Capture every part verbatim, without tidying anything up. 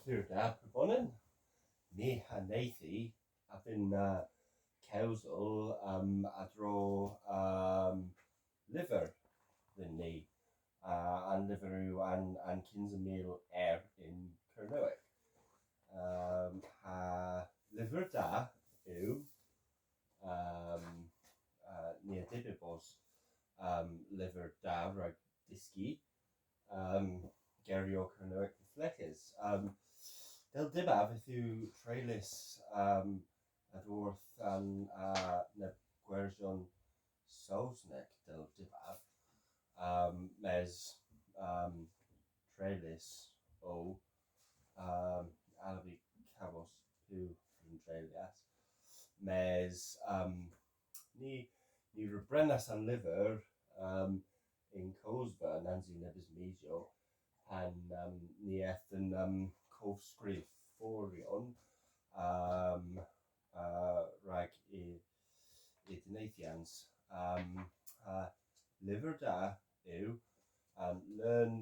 Pur dha, pubonan. My ha Nathan a vynn, uh, kewsel, um, a-dro, um, lyver dhyn ni. Uh, an lyver yw an, an kynsa mil er yn Kernewek. Um, ha lyver da yw, um, uh, ni a dyb bos, um, lyver da rag dyski, um, geryow Kernewek dhe fleghes. Um, dell dybav yth yw treylys, um, a-dhyworth an, uh, neb gwersyon Sowsnek dell dybav. Um, mes, um, treylys o, um, allav vy kavos piw yn treylyas. Mes, um, ni, ni re brenas an lyver, um, yn Kowsva, nans yw nebes misyow, pan, um, ni eth dhe'n, um, kovskrifforyon, um, uh, rag y, y deneythyans. Um, uh, lyver da yw, um, leun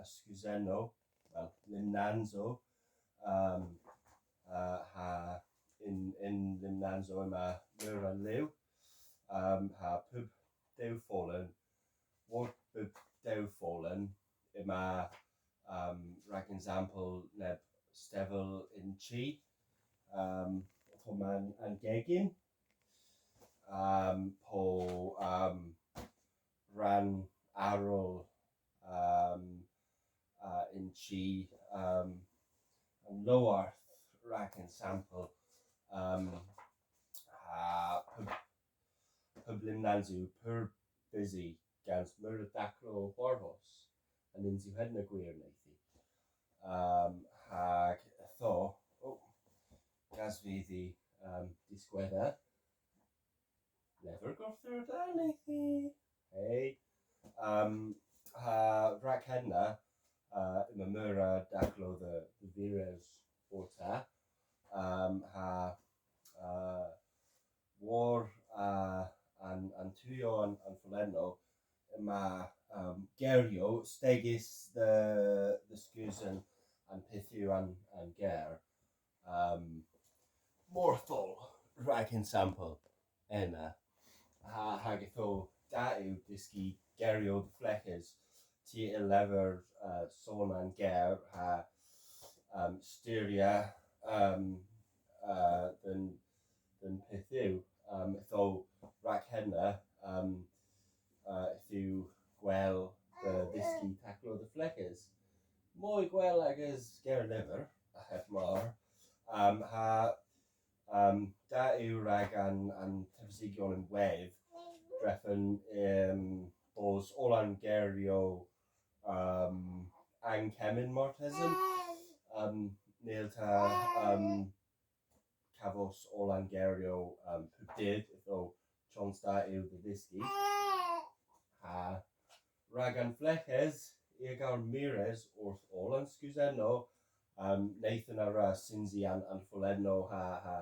a skeusennow, wel, lymnansow, um, uh, ha yn, yn lymnansow yma meur a liw, um, ha pub dew folen, war pub dew folen, yma, um, rag ensampel neb stevel yn chi, um, po man an gegin, um, po, um, rann arall, um, uh, yn chi, um, an lowarth rag ensampel, um, ha pub, pub lymnans yw pur bysi gans meur a daklow ow hwarvos. A nyns yw henna gwir, Nathan? Um, hag ytho, oh, gas vy dhe, um, diskwedhes. Lyver gorthugher da, Nathan. Hey. Um, ha rag henna, uh, yma meur a daklow dhe, dhe vires orta. Um, ha, uh, war, uh, an, an tuyow an, an folennow, yma, um, geryow stegys dhe, dhe skeusen an pyth yw an, an ger. Um, morthol, rag ensampel, ena. Ha, hag ytho da yw dyski geryow dhe fleghes. Ty a yll lyver, uh, son an ger ha, um, styrya, um, uh, dhe'n, dhe'n pyth yw. Um, ytho rag henna, um, uh, yth yw gwell dhe dhyski taklow dhe fleghes. Moy gwell ages gerlyver, a heb mar. Um, ha, um, da yw rag an, an tevesigyon ynwedh drefen, um, bos oll an geryow, um, ankemmyn martesen. Um, ny yllta, um, kavos oll an geryow, um, pub dydh, ytho chons da yw dhe dhyski. Ha rag an fleghes, i a gar mires orth oll an skeusennow, um, Nathan a wra synsi an, an folennow ha, ha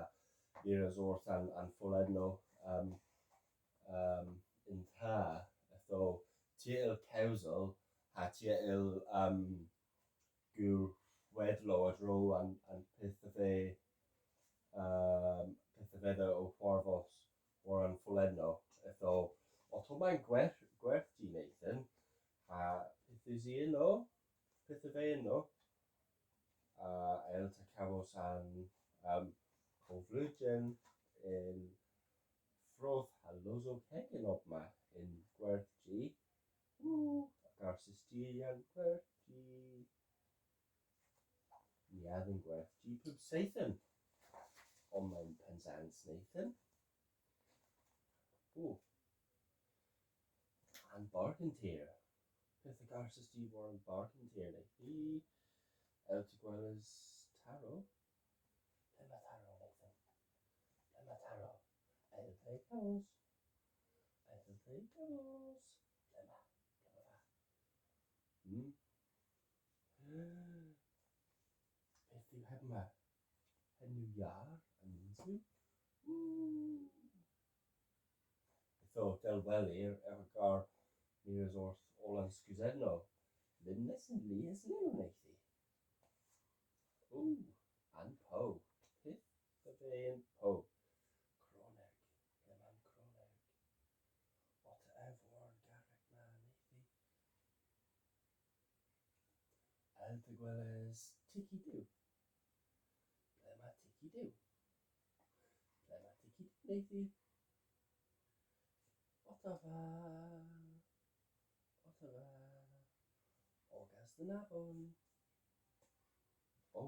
mires orth an, an folennow, um, um, yn ta, ytho ty a yll kewsel, ha ty a yll, um, gul hwedhlow a-dro an, an pyth a veu, um, pyth a veu ow hwarvos war an folennow. Ytho, otta ma'n gwerth, gwerthji, Nathan. Ha pyth usi ynno? Pyth a veu ynno? Uh, a yllta kavos an, um, kovlughen yn frooth ha losow kegin omma yn gwerthji. Ooh, a garsys jy an gwerthji? Ni a vynn gwerthji pub seythen. Omma yn Pennsans, Nathan. Ooh. An bargen tir. Pyth a garsys jy war an bargen tir, Nathan? A yllta gweles tarow? Ple'ma tarow, Nathan? Ple'ma tarow? A yllta y kavos? A yllta y kavos? Ple'ma? Ple'ma va? Hmm? Pyth yw hemma? Henn yw yar, a nyns yw? Ooh. Ytho, dell welir, ev a gar mires orth oll an skeusennow. Lymnys yn lies liw, Nathan. Ooh, an pow. Pyth a veu y'n pow? Kronek. Ple'ma'n kronek? Otta ev war'n garrek ma, Nethi. A yll'ta gweles Tiki Du? Ple'ma Tiki Du? Ple'ma Tiki Du, Nethi? Ottava. Ottava. Ogas dhe'n avon. O,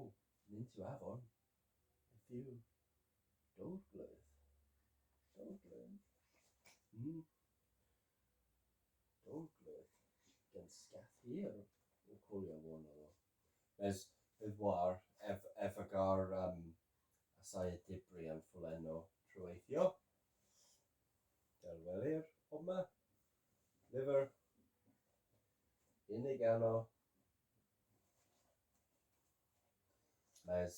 nyns yw avon. Yth yw dowrgleudh. Dowrgleudh. Hmm. Dowrgleudh. Gans skath hir ow kolya warnodho. Mes, yth war, ev, ev a gar, um, assaya dybri an folennow treweythyow. Dell welir omma. Lyver. Unn eganow. Mes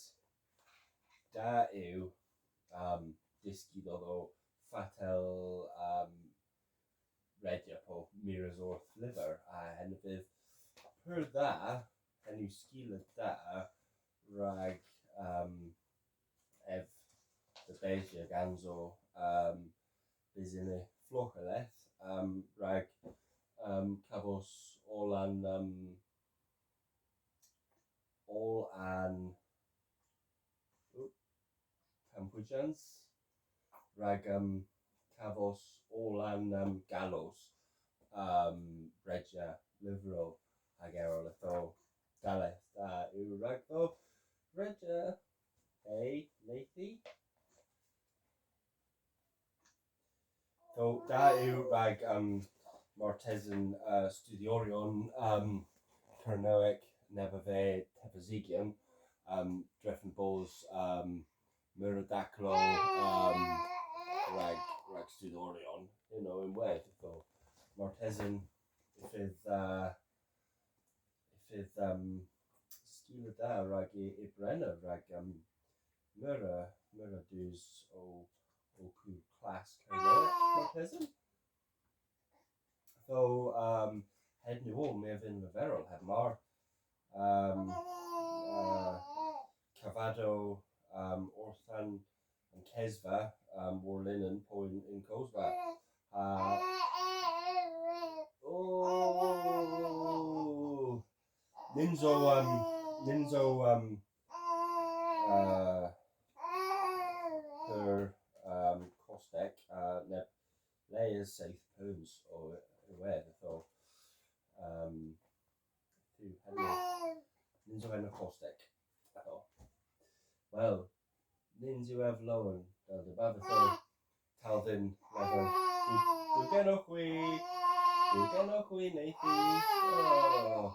da yw, um, dyski dhodho fatel, um, redya po mires orth lyver, ha henna a vydh pur dha, henn yw skila da rag, um, ev dhe besya ganso, um, bys yn y flogh a leth, um, rag, um, kavos oll an, um, oll an, oop, kampyjans, rag, um, kavos oll an, um, gallos, um, redya lyvrow hag erel. Ytho, da leth da yw ragdho redya, hey, Nethi. So, da yw rag, um, martesen, uh, studhyoryon, um, Kernewek neb a veu tevesigyon, um, drefen bos, um, meur a daklow, um, rag, rag studhyoryon, you know, ynwedh. So, martesen y fydh, uh, y fydh, um, skila da rag y, y brena, rag, um, meur a, meur a dus ow, ow kul klass Kernewek, martesen. So, um, henn yw oll my a vynn leverel heb mar. Um, uh, kavadow, um, orth an, an kesva, um, war linen po yn, yn kosva. Uh, oh, nyns o, um, nyns o, um, uh, pur, um, kostek, uh, neb, le eus seyth peuns o ynwedh, ytho, um, yw, hedhyw. Nyns o henna kostek. Ytho. Wel, nyns yw ev lowen, dell dybav, ytho. Tal dhyn lever. Dew, dew genowgh hwi. Dew genowgh hwi, Nethi. Oh.